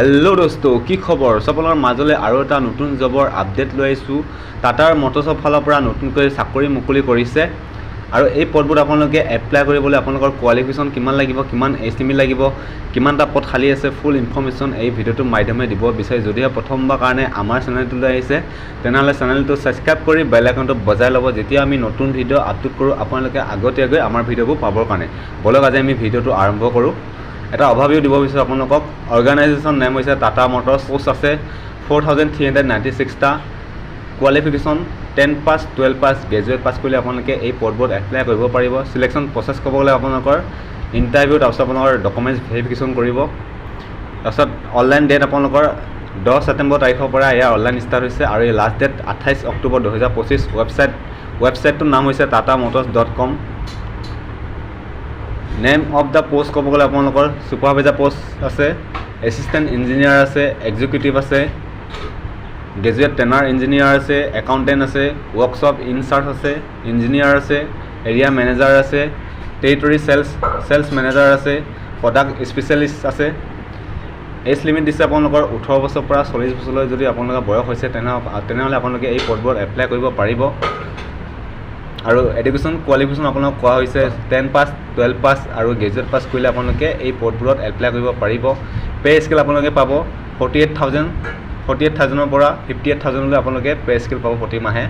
Hello' দোস্ত, কি খবৰ চবলৰ মাজলৈ আৰু এটা নতুন জবৰ আপডেট লৈ আহিছোঁ। টাটাৰ মটৰ্ছৰ ফালৰ পৰা নতুনকৈ চাকৰি মুকলি কৰিছে আৰু এই পদবোৰত আপোনালোকে এপ্লাই কৰিবলৈ আপোনালোকৰ কোৱালিফিকেশ্যন কিমান লাগিব, কিমান এজ লিমিট লাগিব, কিমানটা পদ খালী আছে, ফুল ইনফৰ্মেশ্যন এই ভিডিঅ'টোৰ মাধ্যমেৰে দিব বিচাৰি। যদিহে প্ৰথমবাৰ কাৰণে আমাৰ চেনেলটোলৈ আহিছে, তেনেহ'লে চেনেলটো ছাবস্ক্ৰাইব কৰি বেল আইকনটো বজাই ল'ব, যেতিয়া আমি নতুন ভিডিঅ' আপলোড কৰোঁ আপোনালোকে আগতীয়াকৈ আমাৰ ভিডিঅ'বোৰ পাবৰ কাৰণে। ব'লক, আজি আমি ভিডিঅ'টো আৰম্ভ কৰোঁ। এটা অভাৰভিউ দিব বিচাৰোঁ আপোনালোকক। অৰ্গেনাইজেশ্যন নেম হৈছে টাটা মটৰ্ছ। পোষ্ট আছে 4396টা। Qualification 10 pass, 12 pass, graduate pass কৰিলে আপোনালোকে এই পদবোৰত এপ্লাই কৰিব পাৰিব। চিলেকশ্যন প্ৰচেছ ক'ব গ'লে আপোনালোকৰ ইণ্টাৰভিউ, তাৰপিছত আপোনালোকৰ ডকুমেণ্টছ ভেৰিফিকেশ্যন কৰিব। তাৰপিছত অনলাইন ডেট আপোনালোকৰ 10 ছেপ্টেম্বৰ তাৰিখৰ পৰা ইয়াৰ অনলাইন ষ্টাৰ্ট হৈছে আৰু এই লাষ্ট ডেট 28 অক্টোবৰ 2025। ৱেবছাইটটোৰ নাম হৈছে tatamotors.com। Name of the post ক'ব গ'লে আপোনালোকৰ ছুপাৰভাইজাৰ পষ্ট আছে, এছিষ্টেণ্ট ইঞ্জিনিয়াৰ আছে, এক্সিকিউটিভ আছে, গ্ৰেজুৱেট ট্ৰেইনাৰ ইঞ্জিনিয়াৰ আছে, একাউণ্টেণ্ট আছে, ৱৰ্কশ্বপ ইনচাৰ্জ আছে, ইঞ্জিনিয়াৰ আছে, এৰিয়া মেনেজাৰ আছে, টেৰিটৰী চেলছ মেনেজাৰ আছে, প্ৰডাক্ট স্পেচিয়েলিষ্ট আছে। এজ লিমিট দিছে আপোনালোকৰ 18 বছৰৰ পৰা 40 বছৰলৈ। যদি আপোনালোকৰ বয়স হৈছে, তেনেহ'লে আপোনালোকে এই পদবোৰত এপ্লাই কৰিব পাৰিব। আৰু এডুকেশ্যন কোৱালিফিকেশ্যন আপোনালোকক কোৱা হৈছে 10 পাছ, 12 পাছ আৰু গ্ৰেজুৱেট পাছ কৰিলে আপোনালোকে এই পদবোৰত এপ্লাই কৰিব পাৰিব। পে' স্কেল আপোনালোকে পাব 48,000, 48,000ৰ পৰা 58,000লৈ আপোনালোকে পে' স্কেল পাব প্ৰতি মাহে।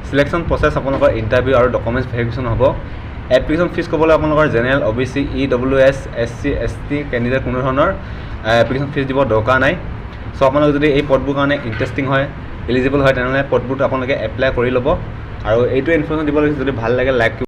চিলেকশ্যন প্ৰচেছ আপোনালোকৰ ইণ্টাৰভিউ আৰু ডকুমেণ্টছ ভেৰিফিকেশ্যন হ'ব। এপ্লিকেশ্যন ফিজ ক'বলৈ আপোনালোকৰ general, O' B C, E W S, S C, S T candidate কোনো ধৰণৰ এপ্লিকেশ্যন ফিজ দিব দৰকাৰ নাই। চ' আপোনালোকে যদি এই পদবোৰ কাৰণে ইণ্টাৰেষ্টিং হয়, এলিজিবল হয়, তেনেহ'লে পদবোৰত আপোনালোকে এপ্লাই কৰি ল'ব। আৰু এইটোৱে ইনফৰ্মেশ্যন দিব লাগিছে। যদি ভাল লাগে, লাইক